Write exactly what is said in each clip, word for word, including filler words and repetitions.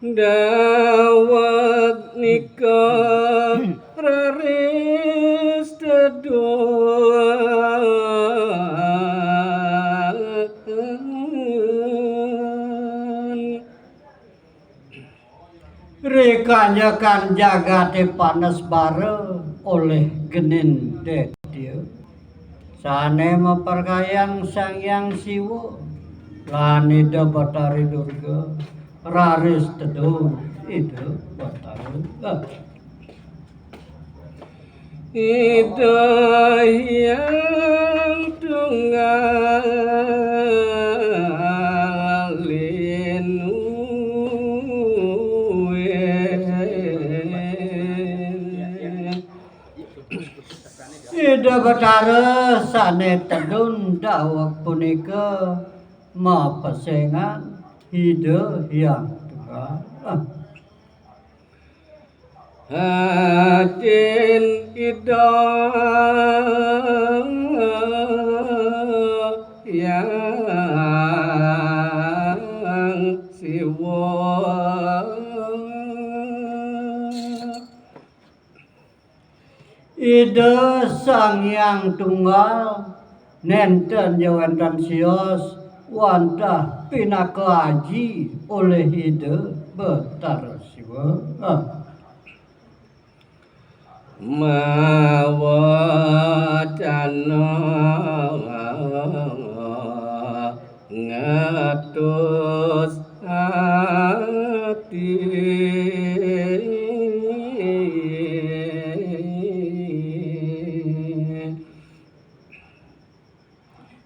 Daweg nika raris teduh. Rikanjekan jagate panes bara olih genin Detya. Sane maperkayang Sang Hyang Siwa lan Ida Betari Durga raris teduh Ida Betara. Ida Hyang Tunggal Linuwih. Ida Betara sane tedun daweg punika mapesengan Ida Hyang Tunggal. Hajin Ida Hyang Siwa. Ida Sang Hyang Tunggal nenten ja wenten sios wantah pinaka aji olih Ida Betara Siwa. Mawacana ngatus ati.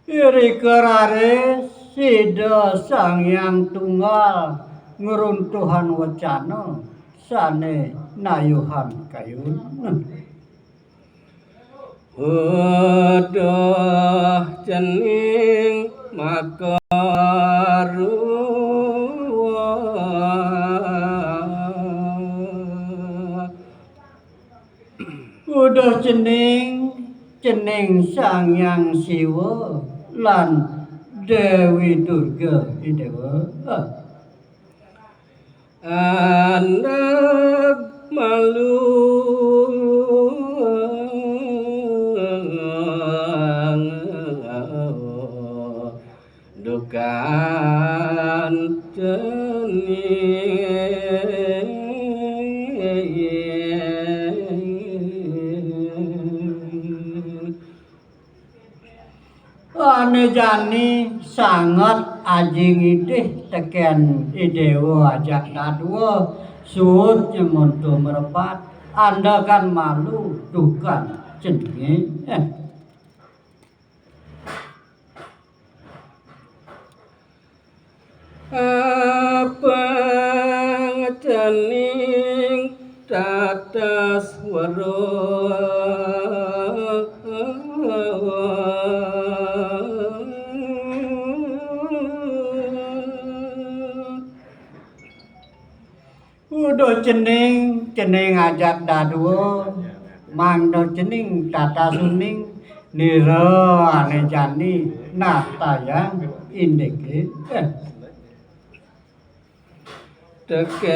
Irika raris Ida Sang Hyang Tunggal ngruntuhan wacana sane nayuhan kayun. Uduh cening makaruwa. Uduh cening, cening Sang Hyang Siwa lan Dewi Durga Idewa. Andap malu dukan cening. Ane jani sanget aji ngidih teken Idewa ajak dadua, suud nyemonto mrepat, andekan malu dukan ceningé. Eh. Apang cening tatas weruh. Uduh cening, cening ajak dadua, mangda cening tatas uning, nira ane jani nahtayang indiké. Eh. Teken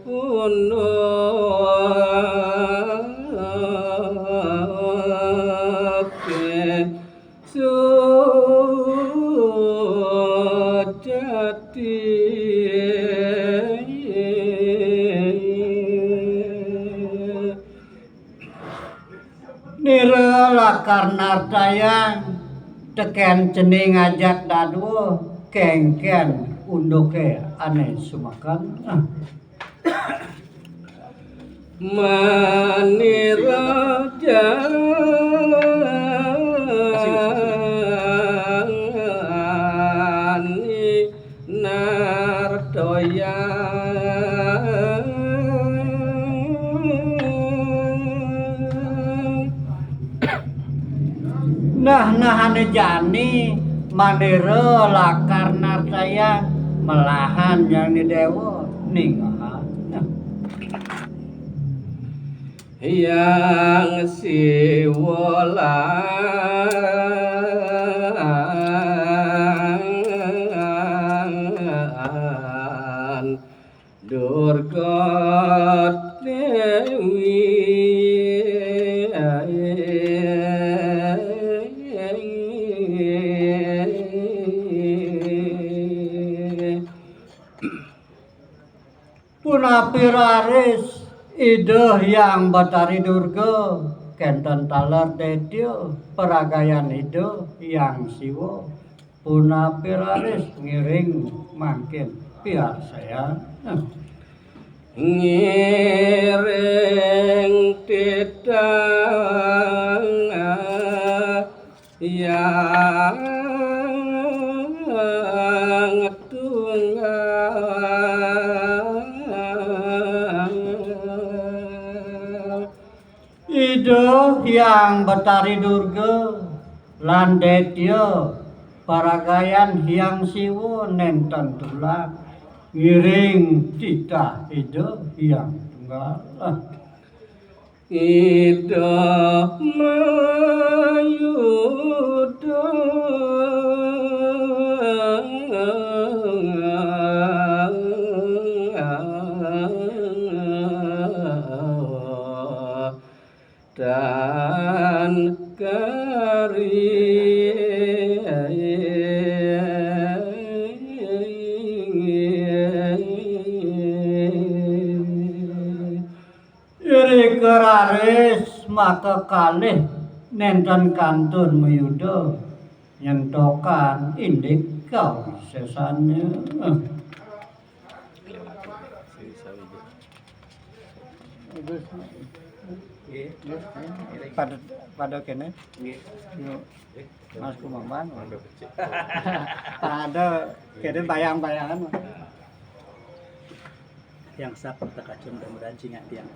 punduké sujati. Nira lakar nartayang teken cening ajak dadua, kénkén unduké ané sumeken. Manira jani nartayang. Nah, nah, ané jani manira lakar nartayang, melahan jani Déwa ningehang. Hyang Siwa lan Gat Dewi. Punapi raris Ida Hyang Betari Durga kenten taler dedya paragayan Ida Hyang Siwa. Punapi raris ngiring mangkin piarsayan. Ngiring titah Hyang Tunggal. Ida Hyang Betari Durga lan Detya paragayan Hyang Siwa nenten tulak ngiring titah Ida Hyang Tunggal. Ida Mayuda. Dan kari. Irika raris maka kalih nenten kantun mayuda nyentokan indik kawisésannya. Pada, pada kene. Yuk. Mas Kumamban. Pada kene bayang-bayangan. Yang sak tekacun kemudian cingat yang.